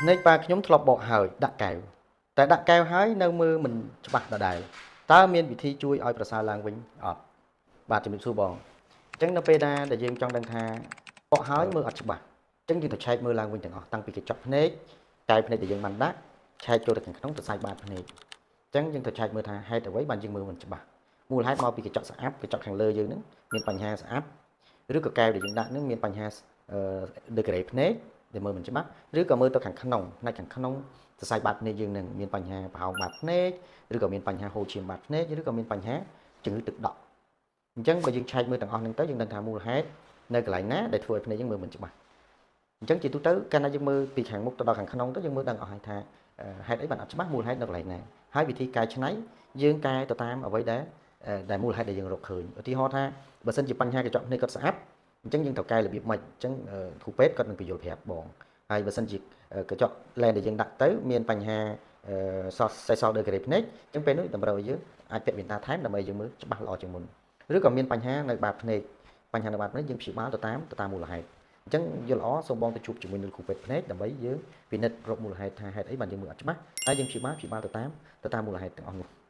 ភ្នែកប៉ាខ្ញុំធ្លាប់បកហើយដាក់កែវតែដាក់កែវហើយនៅមើលមិនច្បាស់ដដែលតើមានវិធីជួយឲ្យប្រសើរឡើងវិញអត់បាទជំរាបសួរបងអញ្ចឹងនៅពេលណាដែលយើងចង់ដឹងថាបកហើយមើលអត់ច្បាស់អញ្ចឹងយើងត្រូវឆែកមើលឡើងវិញទាំងអស់តាំងពីកញ្ចក់ភ្នែកកែវភ្នែកដែលយើងបានដាក់ឆែកចូលទៅខាងក្នុងទៅសាច់បាតភ្នែកអញ្ចឹងយើងត្រូវឆែកមើលថាហេតុអ្វីបានយើងមើលមិនច្បាស់មូលហេតុមកពីកញ្ចក់ស្អាប់កញ្ចក់ខាងលើយើងហ្នឹងមានបញ្ហាស្អាប់ឬក៏កែវដែលយើងដាក់ហ្នឹងមានបញ្ហាអឺ degré ភ្នែកដែលមើលមិនច្បាស់ឬក៏មើលទៅខាងក្នុងផ្នែកខាងក្នុងសរសៃបាតភ្នែកយើងនឹងមានបញ្ហាប្រហោងបាតភ្នែកឬក៏មានបញ្ហាហូរឈាមបាតភ្នែកឬក៏មានបញ្ហាជំងឺទឹកដក់អញ្ចឹងបើយើងឆែកមើលទាំងអស់ហ្នឹងទៅយើងដឹងថាមូលហេតុនៅកន្លែងណាដែលធ្វើឲ្យភ្នែកយើងមើលមិនច្បាស់អញ្ចឹងជាទូទៅកាលណាយើងមើលពីខាងមុខទៅដល់ខាងក្នុងទៅយើងមើលដឹងអស់ហើយថាហេតុអីបានអត់ច្បាស់មូលហេតុនៅកន្លែងណាហើយវិធីកែច្នៃយើងកែទៅតាមអ្វីដែលមូលហេតុដែលយើងរកឃើញឧទាហរណ៍ថាបើសិនជាបញ្ហាកញ្ចក់ភ្នែកគាត់ស្អាប់អញ្ចឹងយើងត្រូវកែរបៀបម៉េចអញ្ចឹងគ្រូពេទ្យគាត់នឹងពន្យល់ប្រាប់បងហើយបើសិនជាកញ្ចក់ lens ដែលយើងដាក់ទៅមានបញ្ហាសសសល់ degré ភ្នែកអញ្ចឹងពេលនោះតម្រូវឲ្យយើងអាចពាក់វ៉ែនតាថែមដើម្បីយើងមើលច្បាស់ល្អជាងមុនឬក៏មានបញ្ហានៅបាតភ្នែកបញ្ហានៅបាតភ្នែកយើងព្យាបាលទៅតាមមូលហេតុអញ្ចឹងយល់ល្អសូមបងទៅជួបជាមួយនឹងគ្រូពេទ្យភ្នែកដើម្បីយើងពិនិត្យរកមូលហេតុថាហេតុអីបានយើងមើលអត់ច្បាស់ហើយយើងព្យាបាលព្យាបាលទៅតាមមូលហេតុទាំងអស់នោះ។